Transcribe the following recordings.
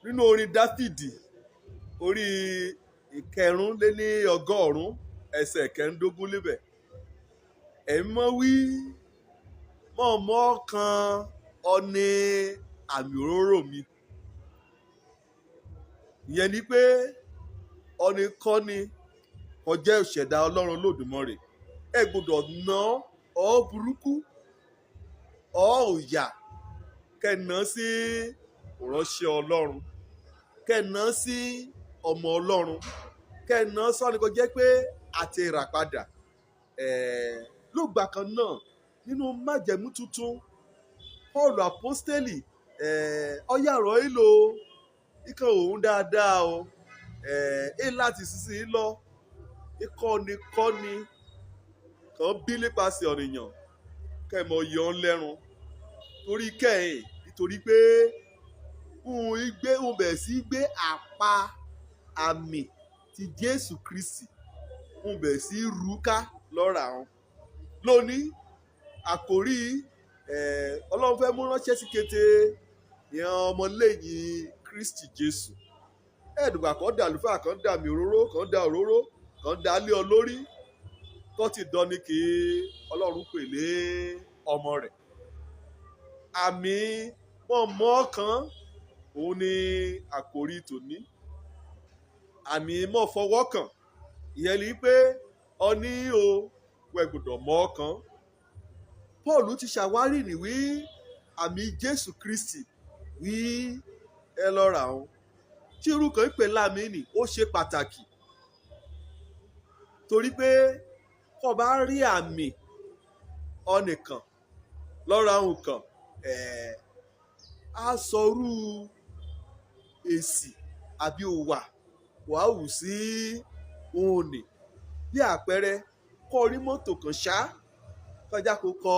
Nínú orin Dáfídì orí 195 ẹsẹ̀ 16 níbẹ̀, ẹ̀mí mọ́ wí mọ̀ọ́mọ́ kan ọní àmì òróró mi. Ìyẹn ni pé ọ̀nìkọ́ni kọjá ìṣẹ̀dá Ọlọ́run Olódùmarè, ẹ gbọ́dọ̀ ná ọ burúkú ọ òyà kẹ́nà sí ìránṣẹ́ Ọlọ́run, kẹ́nà sí ọmọ Ọlọ́run, kẹ́nà sọ́ni kò jẹ́ pé àti ìràpadà. Lóògbà kan náà nínú májẹ̀mú tuntun, Paul apostoli ọ̀yàrọ̀ ìlò ikọ̀ òun dáadáa o, ẹ láti sísìn lọ ìkọ́nikọ́ni kan bí nípasẹ̀ ọ̀nìyàn kẹ́mọ yọ ọ́ lẹ́run torí kẹ́hìn, nítorí pé òun gbé òun bẹ̀rẹ̀ sí gbé àpá àmì ti Jésù Kristi, òun bẹ̀rẹ̀ sí rúká lọ́ra wọn. Lónìí àkòrí Ọlọ́run fẹ́ mú ránṣẹ́ sí kété ìyẹn ọmọlẹ́yìn Kristi Jésù. Ẹ̀ẹ́dùgbà kan dà àlùfáà kan dà mí òróró kan dà òróró kan dà lé ọ lórí kọ́ ti dán ni kí Ọlọ́run pè lé ọmọ rẹ̀. Àmì mọ̀ọ́mọ́ kan òun ni àkòrí tòní. Àmì mọ̀ fọwọ́ kàn, ìyẹn ni pé ọní o wẹ̀ gbọ́dọ̀ mọ́ kan. Paul ti ṣàwárí níwí àmì Jésù Kristi wí ẹ lọ́ra òun. Tí irú kan ń pè láàmì nì ó ṣe pàtàkì, torí pé kó bá rí àmì ọnìkan lọ́ra òun kan, á sọrú èsì àbí òwà wàá wù sí òun nì. Bí àpẹẹrẹ, kó rí mọ́tò kan ṣá kọjá kó kọ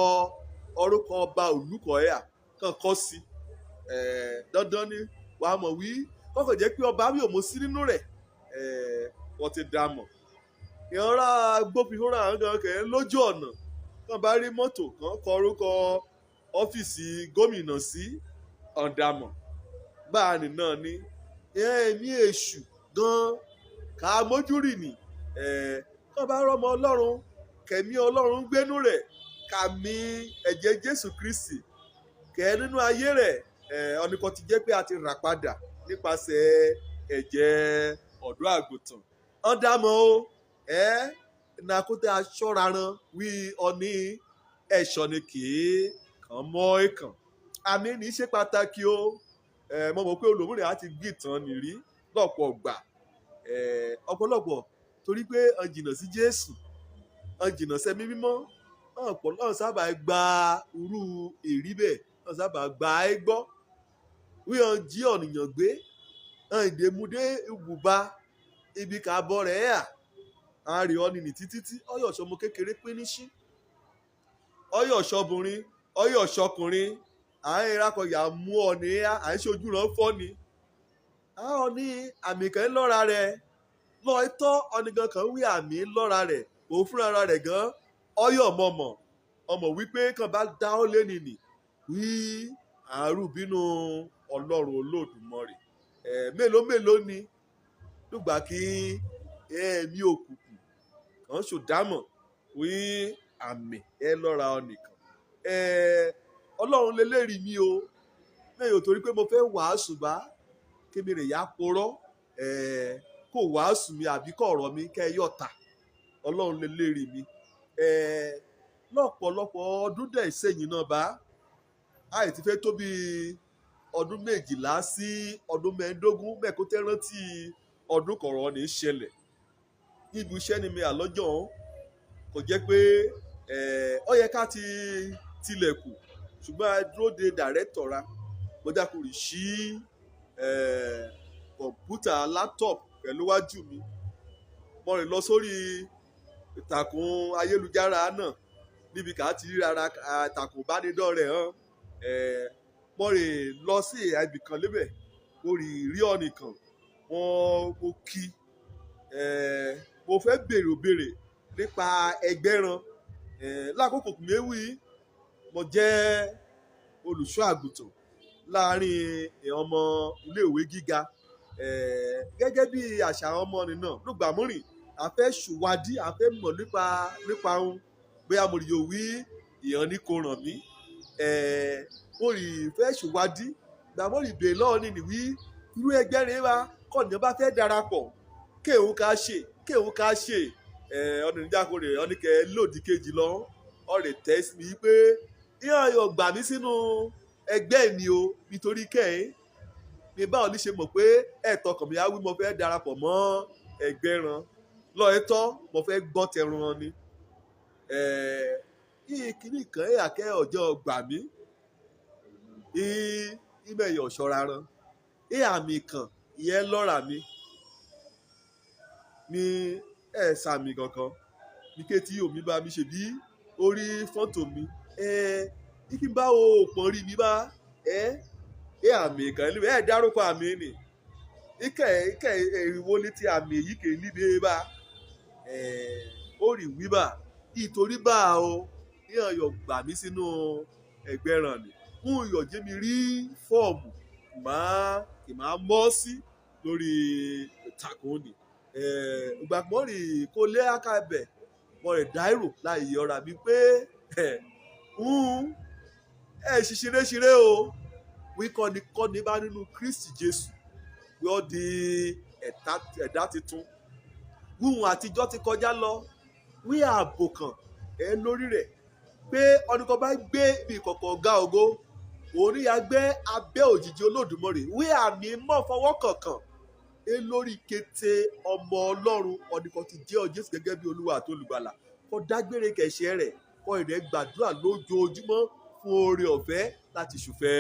orúkọ ọba Olùkọ́yà kan kọ́ sí, dandan ni wàá mọ̀ wí kọ́kọ́ jẹ́ pé ọba mi ò mọ̀ sí nínú rẹ̀, wọ́n ti dá mọ̀. Ìyànra agbófinró rà gan kẹ̀ lójú ọ̀nà kàn bá rí mọ́tò kan kọ orúkọ ọ́fíìsì gómìnà sí ọ̀dàmọ̀ báàní náà ni ẹ̀mí èṣù gan ká mójúrì nì. Kàn bá rọmọ Ọlọ́run kẹ̀mí Ọlọ́run gbénú rẹ̀ kàmí ẹ̀jẹ̀ Jésù Kristi kẹ̀ nínú ayé rẹ̀, ọ̀nìkan ti jẹ́ pé a ti rà padà nípasẹ̀ ẹ̀jẹ̀ ọ̀dọ́ àgùntàn. Ọ̀dàmọ̀ o, nàkútẹ́ aṣọ́raran wí ọní ẹ̀ṣọ́ ni kì í kàn mọ́ ìkàn. Àmì ní í ṣe pàtàkì o. Mo mọ̀ pé olùmúrẹ̀ á ti gbé ìtàn nìrí lọ́pọ̀ ọgbà, ọ̀pọ̀lọpọ̀ torí pé ọ̀n jìnnà sí Jésù, ọ̀n jìnnà sẹ́mi mímọ́, ọ̀pọ̀ náà sábà gba irú èrí bẹ́ẹ̀, ọ̀n sábà gba é gbọ́ wí ọ̀n jí ọ̀nìyàn gbé ọ̀n ìdèmúdé ibùba ibi kà bọ̀ rẹ̀ à àárẹ̀ ọ̀nì ní títí tí ọyọ̀ ṣọmọ kékeré pín ní sí, ọyọ̀ ṣọbìnrin, ọyọ̀ ṣọkùnrin, à ń ìrakọ̀yà mú ọ̀nì à ń ṣojú ràn fọ́ ni. Àwọn ní àmì kan lọ́ra rẹ̀ lọ́ọ̀tọ́ ọ̀nìkan kan wí àmì lọ́ra rẹ̀ òun fúnra rẹ̀ gan ọyọ̀ mọ̀mọ̀ ọmọ wípé kàn bá dá ó lé nìní wí àárù bínú Ọlọ́run Olódùmarè. Mélòó mélòó ni lùgbà kí ẹ̀mí òkùnkùn kàn ṣòdámọ̀ wí àmì ẹ lọ́ra ọ̀nìkan. Ọlọ́run lélẹ́rìí mi o, lẹ́yìn ò torí pé mo fẹ́ wàásù bá kémi rè yá porọ́, kò wàásù mi àbí kọ̀ ọ̀rọ̀ mi kẹ́ ẹ yọ̀ta. Ọlọ́run lélẹ́rìí mi. Lọ́pọ̀lọpọ̀ ọdún dẹ̀ sẹ́yìn náà bá àì ti fẹ́ tó bí ọdún 12 sí ọdún 15 mẹ́kó tẹ́ rántí ọdún kọ̀ọ̀rọ̀ ní í ṣẹlẹ̀ níbi iṣẹ́ ni mi àlọ́jọ́ ọ̀hún kò jẹ́ pé ó yẹ ká ti tilẹ̀kùn, ṣùgbọ́n a dúró de dàrẹ́tọ̀ ra mo dákúrì sí kọ̀ǹpútà laptop pẹ̀lú wájú mi. Mo rìn lọ sórí ìtàkùn ayélujára náà níbi ká ti rí ara ìtàkùn ìbánidọ́rẹ̀ẹ́ hàn. Mo rìn lọ sí ibì kan lébẹ̀, mo rí rí ọ̀nìkan wọ́n mo kí, mo fẹ́ béèrè òbéèrè nípa ẹgbẹ́ ran. Lákòókò méwì mo jẹ́ olùṣọ́ àgùntàn Láàárín ọmọ iléèwé gíga, gẹ́gẹ́ bí àṣà àwọn ọmọ nìna lùgbàmúrìn, a fẹ́ ṣùwádìí, a fẹ́ mọ̀ nípa ohun bóyá mo rí yóò wí ìyàn ní kò ràn mí. Mo rí fẹ́ ṣùwádìí gbàmúrìn bèè lọ́ọ̀ ní nìwí irú ẹgbẹ́ rẹ̀ wá kọ́ni bá fẹ́ darapọ̀ kéwòn ká ṣe kéwòn ká ṣe. Ọ̀nà ìjáko rẹ̀ ọ̀nìkẹ́ lòdì kejì lọ ọ̀rẹ́ tẹ́ sí mi pé ìyàn yóò gbà mí sínú ẹgbẹ́ mi o, nítorí kẹ́hìn ní báwo ní ṣe mọ̀ pé ẹ̀tọ́ kàn mí á wí mo fẹ́ darapọ̀ mọ́ ẹgbẹ́ ran lọ́ọ̀ẹ́tọ́ mo fẹ́ gbọ́ tẹrun ran ni. Yìí kìíní kan ẹ̀ àkẹ́ ọjọ́ gbà mí ìmẹ̀yọ̀ ṣọ́ra ran ẹ̀ àmì kan ìyẹn lọ́ra mi ní ẹ̀ sàmì kankan ní kétí omi bá mi ṣe bí orí fọ́tò mi ẹ̀ kí n bá o pọ̀n rí mi bá ẹ̀ ẹ̀ àmì kan ẹ̀ dárúkọ àmì ni ike ike èrìwó létí àmì èyí kè níbi bá ẹ̀ ó rí wíbà ìtorí bá o yíyan yọ gbà mí sínú ẹgbẹ́ ràn ní ń yọ̀ jẹ́ mi rí fọ́ọ̀mù kì máa mọ́ sí lórí ìtàkùn ni. Ìgbà mọ́ rí kó lé àkàbẹ̀ mọ́ rẹ̀ dáìrò láì yọra mi pé ẹ ṣì ṣeré-ṣeré o, wí kọ́ni kọ́ni bá nínú Kristi Jésù wí ọ́ di ẹ̀dá tuntun, wíhun àtijọ́ ti kọjá lọ, wí ààbò kan ẹ lórí rẹ̀ pé ọ̀nìkan bá gbé ibi ìkọ̀kọ̀ ọ̀gá ògo òun ní agbẹ́ abẹ́ òjìji Olódùmarè, wí àmì mọ́ fọwọ́ kankan ẹ lórí kété ọmọ Ọlọ́run ọ̀nìkan ti jẹ́ ọ Jésù gẹ́gẹ́ bí Olúwa àti Olùgbàlà, kó dágbére kẹ̀ṣẹ̀ rẹ̀, kó ìrẹ́ gbàdúrà lójoojúmọ́ fún oore ọ̀fẹ́ láti ṣùfẹ́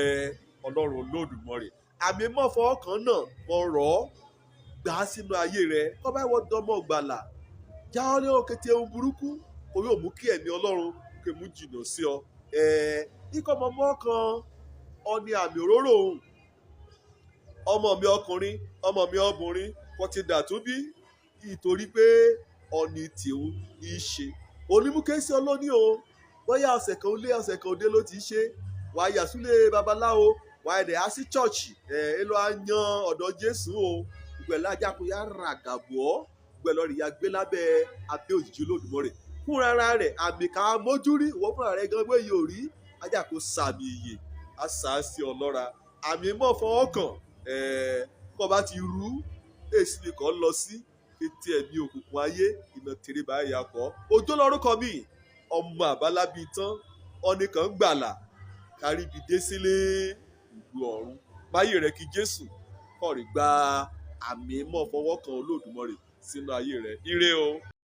Ọlọ́run Olódùmarè. Àmì mọ́ fọwọ́ kan náà mọ́ rọ̀ ọ́ gbà á sínú ayé rẹ̀ kó bá wọ́n dánmọ́ gbàlà jáwọ́ ní òkété ohun burúkú kò yóò mú kí ẹ̀mí Ọlọ́run kò mú jìnnà sí ọ. Ikọ̀ mọ́mọ́ kan ọní àmì òróró òun ọmọ mi ọkùnrin ọmọ mi ọbùnrin kò ti dà tó bí ìtorí pé ọ̀nì tìun í ṣe onímúkẹ́sí ọlọ́ní o, bóyá ọ̀sẹ̀ kan lé ọ̀sẹ̀ kan òde ló ti ṣe wàá yà súlé babaláwo wàá ẹ̀dẹ̀ á sí chọ́ọ̀chì ẹ̀ ẹ lọ́ á yan ọ̀dọ̀ Jésù o, gbẹ̀lá ajákoyà ràgàbọ̀ gbẹ̀lọ́ rẹ̀ ya gbé lábẹ́ abẹ́ òjìji Olódùmarè fúnra rẹ̀ àmì ká mójú rí ìwọ fúnra rẹ̀ gan gbé yìí ò rí ajá kó sàmì ìyè á sà á sí ọlọ́ra àmì mọ́ fọwọ́ kàn kó bá ti rú èsì nìkan lọ sí etí ẹ̀mí òkùnkùn ayé ìnà tèrè bá yà kọ́ òjò lórúkọ mi ọmọ àbálábí tán ọ̀nìkan gbàlà káríbi dé sílé ìlú ọ̀run báyìí rẹ̀ kí Jésù kọ̀rí gba àmì mọ́ fọwọ́ kan Olódùmarè sínú ayé rẹ̀. Ire o.